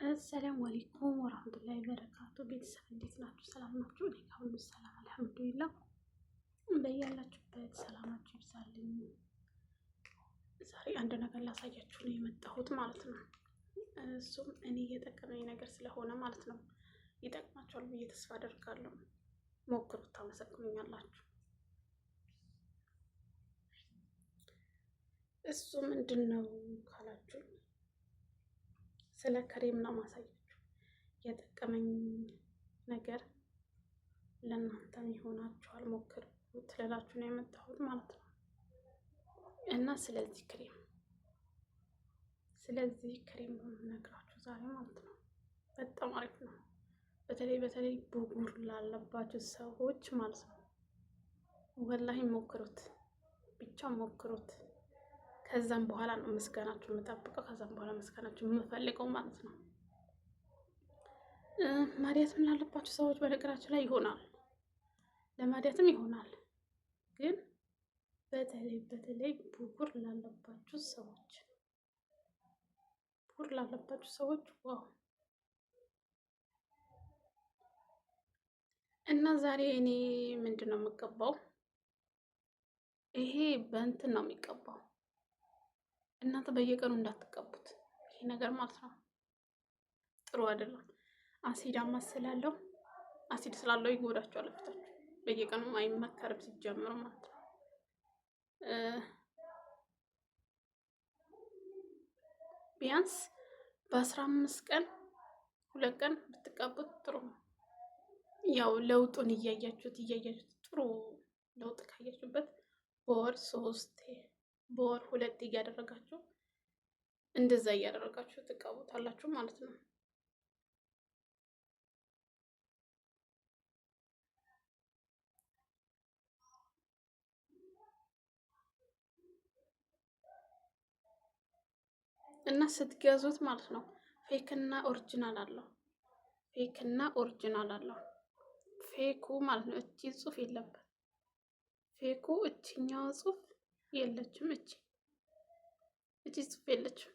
السلام عليكم ورحمة الله وبركاته። ቤተሰብ እንዴት ናችሁ? ሰላም ናችሁ? እኔ ጋር ሁሉ ሰላም الحمد لله። በያላችሁበት ሰላማችሁ ይብዛልኝ። ዛሬ አንድ ነገር ላሳያችሁ ነው የመጣሁት ማለት ነው። እሱም እኔ እየጠቀመኝ ነገር ስለሆነ ማለት ነው ይጠቅማችኋል ብዬ ተስፋ አደርጋለሁ። ሞክሩት፣ ታመሰግኑኛላችሁ። እሱ ምንድን ነው ካላችሁ ስለ ክሬም ነው ማሳያችሁ። የጠቀመኝ ነገር ለእናንተም ይሆናችኋል፣ ሞክሩት ልላችሁ ነው የመጣሁት ማለት ነው። እና ስለዚህ ክሬም ነው የምነግራችሁ ዛሬ ማለት ነው። በጣም አሪፍ ነው። በተለይ በተለይ ብጉር ላለባችሁ ሰዎች ማለት ነው። والله ሞክሩት፣ ብቻ ሞክሩት። ከዛም በኋላ ነው ምስጋናችሁ የምጠብቀው። ከዛም በኋላ ምስጋናችሁ የምፈልገው ማለት ነው። ማዲያትም ላለባችሁ ሰዎች በነገራችሁ ላይ ይሆናል፣ ለማዲያትም ይሆናል። ግን በተለይ በተለይ ብጉር ላለባችሁ ሰዎች wow! እና ዛሬ እኔ ምንድን ነው የምቀባው? ይሄ በእንትን ነው የሚቀባው። እናንተ በየቀኑ እንዳትቀቡት ይሄ ነገር ማለት ነው፣ ጥሩ አይደለም። አሲዳማ ስላለው፣ አሲድ ስላለው ይጎዳችኋል ፊታችሁ። በየቀኑ አይመከርም ሲጀምር ማለት ነው። ቢያንስ በ15 ቀን 2 ቀን ብትቀቡት ጥሩ ነው። ያው ለውጡን እያያችሁት እያያችሁት ጥሩ ለውጥ ካያችሁበት በወር ሶስት፣ በወር ሁለት እያደረጋችሁ፣ እንደዛ እያደረጋችሁ ትቀቡታላችሁ ማለት ነው። እና ስትገዙት ማለት ነው fake እና original አለው። Fake እና original አለው። Fake ኡ ማለት ነው እቺ ጽሁፍ የለበት። Fake ኡ እችኛዋ ጽሁፍ የለችም። እቺ ጽሁፍ የለችም።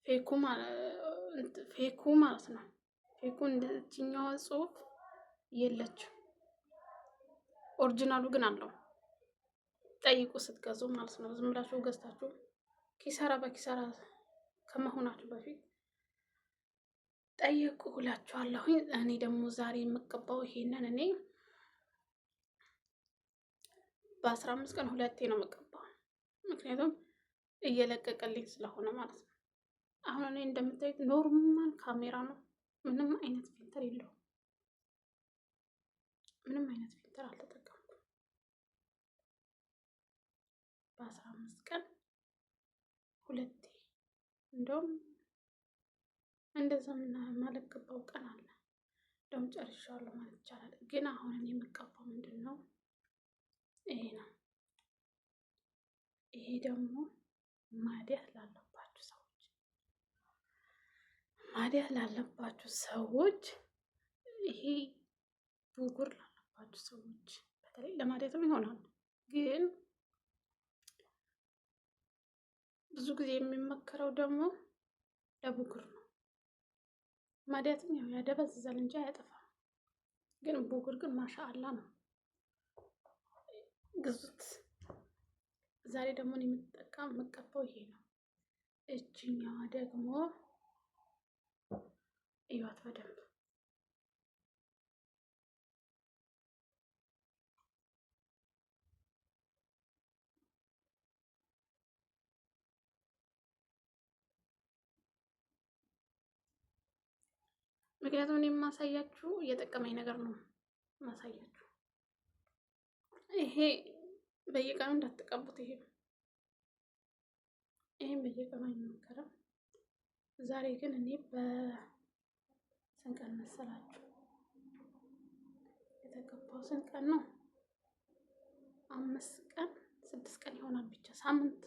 Fake ኡ ማለት ነው። Fake ኡ እችኛዋ ጽሁፍ የለችም። Original ኡ ግን አለው። ጠይቁ ስትገዙ ማለት ነው። ዝም ብላችሁ ገዝታችሁ ኪሳራ በኪሳራ ከመሆናችሁ በፊት ጠይቁ እላችኋለሁኝ። እኔ ደግሞ ዛሬ የምቀባው ይሄንን እኔ በ15 ቀን ሁለቴ ነው የምቀባው፣ ምክንያቱም እየለቀቀልኝ ስለሆነ ማለት ነው። አሁን እኔ እንደምታዩት normal ካሜራ ነው፣ ምንም አይነት filter የለውም። ምንም አይነት filter አልተጠቀምኩም። በ15 ቀን ሁለቴ፣ እንደውም እንደዛ ማልቀባው ቀን አለ። እንደውም ጨርሻለሁ ማለት ይቻላል። ግን አሁን እኔ የምቀባው ምንድን ነው? ይሄ ነው። ይሄ ደግሞ ማዲያት ላለባችሁ ሰዎች፣ ይሄ ብጉር ላለባችሁ ሰዎች በተለይ ለማዲያትም ይሆናል። ግን ብዙ ጊዜ የሚመከረው ደግሞ ለብጉር ነው። ማዲያትም ያው ያደበዝዛል እንጂ አያጠፋም። ግን ብጉር ግን ما شاء الله ነው። ግዙት። ዛሬ ደግሞ የምቀባው ይሄ ነው። እችኛዋ ደግሞ እዩዋት በደንብ። ምክንያቱም እኔ የማሳያችሁ እየጠቀመኝ ነገር ነው የማሳያችሁ። ይሄ በየቀኑ እንዳትቀቡት። ይሄም በየቀኑ አይመከርም። ዛሬ ግን እኔ በስንት ቀን መሰላችሁ የተቀባው? ስንት ቀን ነው? 5 ቀን፣ 6 ቀን ይሆናል። ብቻ ሳምንት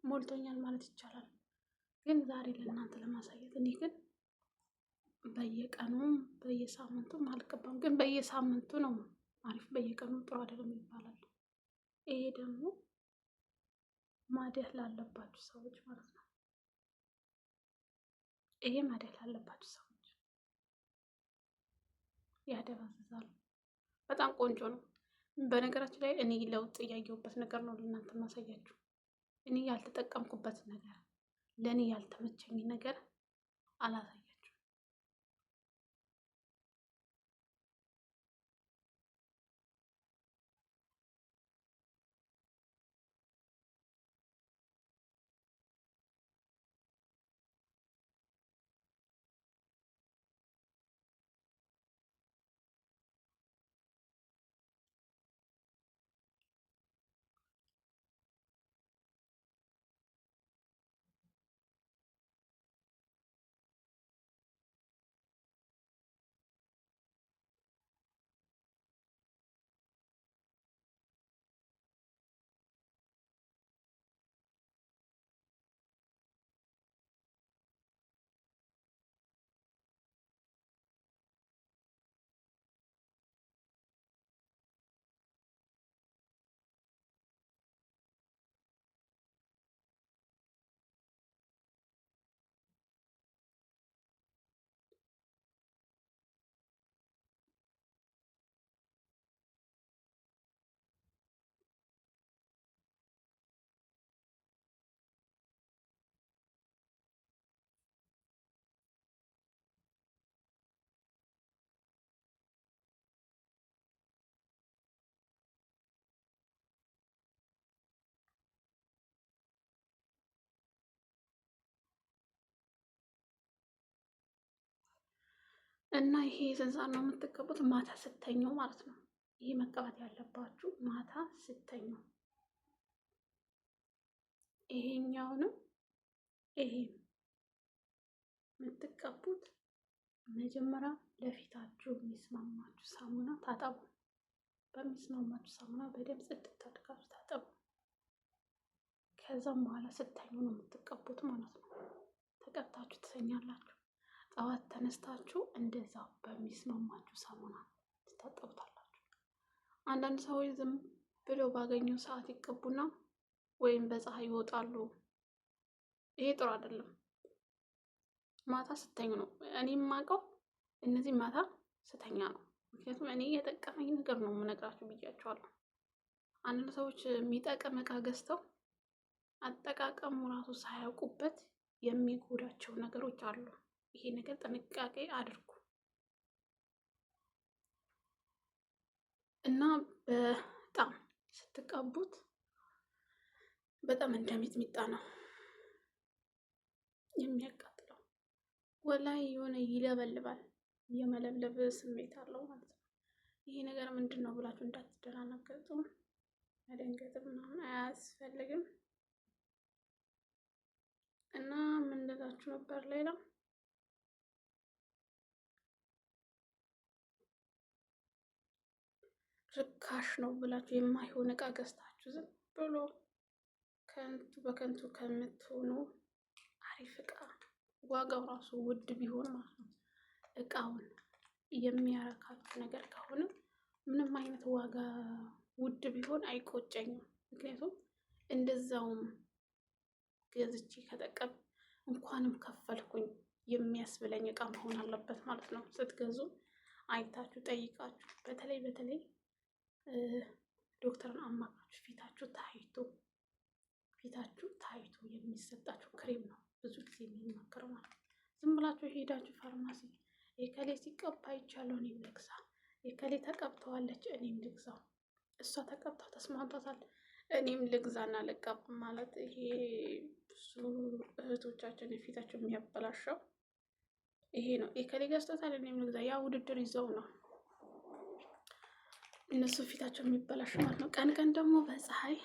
ሞልቶኛል ማለት ይቻላል። ግን ዛሬ ለእናንተ ለማሳየት፣ እኔ ግን በየቀኑ በየሳምንቱም አልቀባም፣ ግን በየሳምንቱ ነው አሪፍ። በየቀኑ ጥሩ አይደለም ይባላል። ይሄ ደግሞ ማዲያት ላለባችሁ ሰዎች ማለት ነው። ይሄ ማዲያት ላለባችሁ ሰዎች ያደበዝዛል። በጣም ቆንጆ ነው። በነገራችን ላይ እኔ ለውጥ እያየሁበት ነገር ነው ለእናንተ ማሳያችሁ። እኔ ያልተጠቀምኩበት ነገር፣ ለእኔ ያልተመቸኝ ነገር አላሳያችሁም። እና ይሄ ስንት ሰዓት ነው የምትቀቡት? ማታ ስተኙ ማለት ነው። ይሄ መቀባት ያለባችሁ ማታ ስተኙ። ይሄኛውንም ይሄ የምትቀቡት መጀመሪያ ለፊታችሁ የሚስማማችሁ ሳሙና ታጠቡ። በሚስማማችሁ ሳሙና በደንብ ጽድት አድርጋችሁ ታጠቡ። ከዛም በኋላ ስተኙ ነው የምትቀቡት ማለት ነው። ተቀብታችሁ ትተኛላችሁ። ጠዋት ተነስታችሁ እንደዛ በሚስማማችሁ ሳሙና ትታጠቡታላችሁ። አንዳንድ ሰዎች ዝም ብለው ባገኘው ሰዓት ይቀቡና ወይም በፀሐይ ይወጣሉ። ይሄ ጥሩ አይደለም። ማታ ስተኙ ነው እኔ የማውቀው፣ እነዚህ ማታ ስተኛ ነው። ምክንያቱም እኔ የጠቀመኝ ነገር ነው የምነግራችሁ ብያቸዋለሁ። አንዳንድ ሰዎች የሚጠቅም እቃ ገዝተው አጠቃቀሙ ራሱ ሳያውቁበት የሚጎዳቸው ነገሮች አሉ። ይሄ ነገር ጥንቃቄ አድርጉ እና በጣም ስትቀቡት በጣም እንደሚጥሚጣ ነው የሚያቃጥለው። ወላይ የሆነ ይለበልባል፣ የመለብለብ ስሜት አለው ማለት ነው። ይሄ ነገር ምንድን ነው ብላችሁ እንዳትደናገጡ፣ መደንገጥ ምናምን አያስፈልግም። እና ምን ልላችሁ ነበር ሌላ ርካሽ ነው ብላችሁ የማይሆን እቃ ገዝታችሁ ዝም ብሎ ከንቱ በከንቱ ከምትሆኑ አሪፍ እቃ ዋጋው ራሱ ውድ ቢሆን ማለት ነው እቃውን የሚያረካችሁ ነገር ከሆነ ምንም አይነት ዋጋ ውድ ቢሆን አይቆጨኝም። ምክንያቱም እንደዛውም ገዝቼ ከጠቀም እንኳንም ከፈልኩኝ የሚያስብለኝ እቃ መሆን አለበት ማለት ነው። ስትገዙ አይታችሁ ጠይቃችሁ፣ በተለይ በተለይ ዶክተርን አማካችሁ ፊታችሁ ታይቶ የሚሰጣችሁ ክሬም ነው ብዙ ጊዜ የሚመከረው ማለት ነው። ዝም ብላችሁ ሄዳችሁ ፋርማሲ የከሌ ሲቀባ አይቻለሁ እኔም ልግዛ፣ የከሌ ተቀብተዋለች እኔም ልግዛው፣ እሷ ተቀብታ ተስማምቷታል እኔም ልግዛና ልቀባ ማለት ይሄ ብዙ እህቶቻችን ፊታቸው የሚያበላሸው ይሄ ነው። የከሌ ገዝቶታል እኔም ልግዛ፣ ያ ውድድር ይዘው ነው እነሱ ፊታቸው የሚበላሽ ማለት ነው። ቀን ቀን ደግሞ በፀሐይ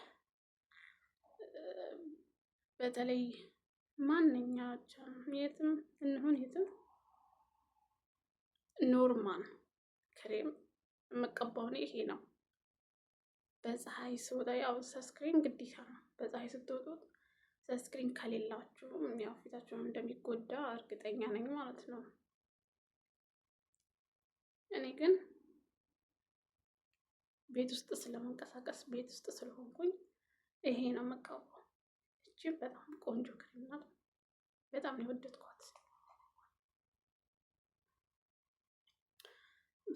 በተለይ ማንኛቸውም የትም እንሁን የትም normal ክሬም የምቀባው ይሄ ነው። በፀሐይ ስወጣ ያው sunscreen ግዴታ ነው። በፀሐይ ስትወጡት sunscreen ከሌላችሁ ያው ፊታችሁን እንደሚጎዳ እርግጠኛ ነኝ ማለት ነው። እኔ ግን ቤት ውስጥ ስለመንቀሳቀስ ቤት ውስጥ ስለሆንኩኝ ይሄ ነው የምቀባው። እቺ በጣም ቆንጆ ክሬም ናት። በጣም ነው የወደድኳት።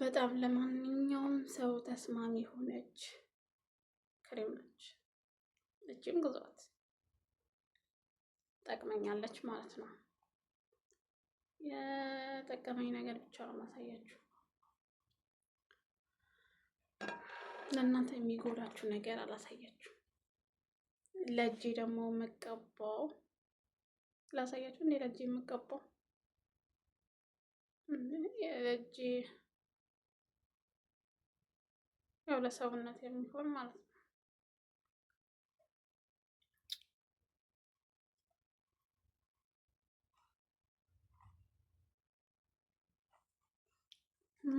በጣም ለማንኛውም ሰው ተስማሚ የሆነች ክሬም ነች። እጅም ግዟት፣ ጠቅመኛለች ማለት ነው። የጠቀመኝ ነገር ብቻ ነው ማሳያችሁ። ለእናንተ የሚጎዳችሁ ነገር አላሳያችሁ። ለእጄ ደግሞ የምቀባው ላሳያችሁ እንዴ? ለእጄ የምቀባው ለእጄ ያው ለሰውነት የሚሆን ማለት ነው።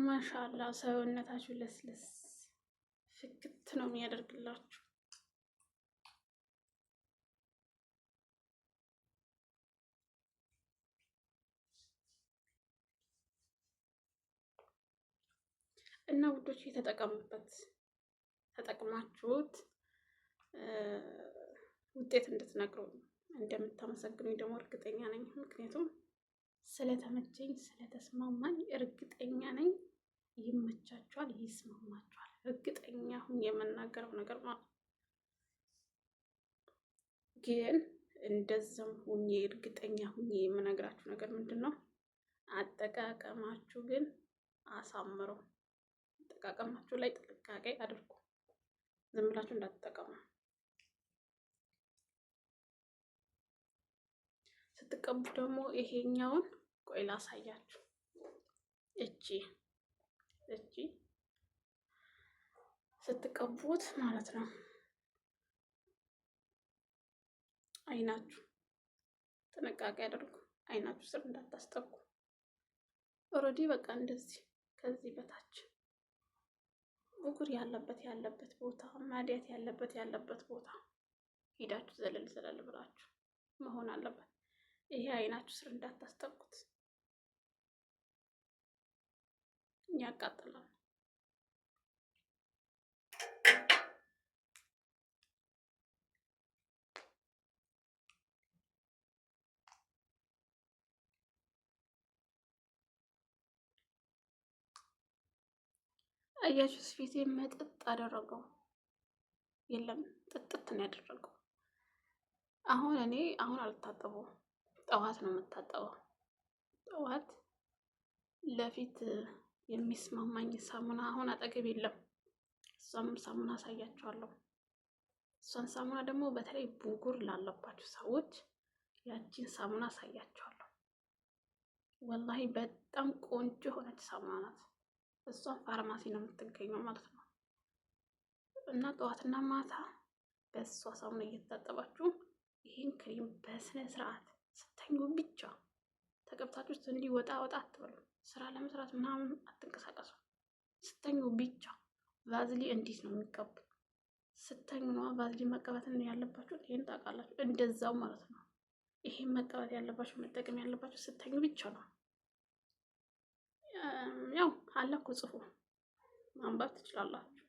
ማሻላ ሰውነታችሁ ለስለስ ፍክት ነው የሚያደርግላችሁ። እና ውዶች የተጠቀሙበት ተጠቅማችሁት ውጤት እንድትነግሩ እንደምታመሰግኑኝ ደግሞ እርግጠኛ ነኝ። ምክንያቱም ስለተመቸኝ ስለተስማማኝ እርግጠኛ ነኝ። ይመቻችኋል፣ ይስማማችኋል። እርግጠኛ ሁኝ የምናገረው ነገር ማለት ነው። ግን እንደዛም ሁኜ እርግጠኛ ሁኜ የምነግራችሁ ነገር ምንድን ነው፣ አጠቃቀማችሁ ግን አሳምሩ። አጠቃቀማችሁ ላይ ጥንቃቄ አድርጉ። ዝም ብላችሁ እንዳትጠቀሙ። ስትቀቡ ደግሞ ይሄኛውን ቆይ ላሳያችሁ። እቺ እቺ ስትቀቡት ማለት ነው አይናችሁ ጥንቃቄ አድርጉ። አይናችሁ ስር እንዳታስጠጉ። Already በቃ እንደዚህ ከዚህ በታች ብጉር ያለበት ያለበት ቦታ ማዲያት ያለበት ያለበት ቦታ ሄዳችሁ ዘለል ዘለል ብላችሁ መሆን አለበት። ይሄ አይናችሁ ስር እንዳታስጠጉት ያቃጥላል። አያችሁት? ፊቴ መጠጥ አደረገው። የለም ጥጥት ነው ያደረገው። አሁን እኔ አሁን አልታጠበው፣ ጠዋት ነው የምታጠበው። ጠዋት ለፊት የሚስማማኝ ሳሙና አሁን አጠገብ የለም። እሷም ሳሙና አሳያችኋለሁ። እሷን ሳሙና ደግሞ በተለይ ብጉር ላለባችሁ ሰዎች ያቺን ሳሙና አሳያችኋለሁ። ወላሂ በጣም ቆንጆ የሆነች ሳሙና ናት። እሷም ፋርማሲ ነው የምትገኘው ማለት ነው። እና ጠዋትና ማታ በእሷ ሳሙና እየተታጠባችሁ ይህን ክሬም በስነ ስርዓት ስተኙ ብቻ ተቀብታችሁ እንዲህ ወጣ ወጣ አትበሉ። ስራ ለመስራት ምናምን አትንቀሳቀሱ። ስተኙ ብቻ ቫዝሊ እንዴት ነው የሚቀቡት? ስተኙ ነዋ ቫዝሊ መቀባት ያለባችሁ። ይህን ታውቃላችሁ። እንደዛው ማለት ነው። ይሄን መቀባት ያለባችሁ መጠቀም ያለባችሁ ስተኙ ብቻ ነው። ያው አለ እኮ ጽፎ ማንበብ ትችላላችሁ።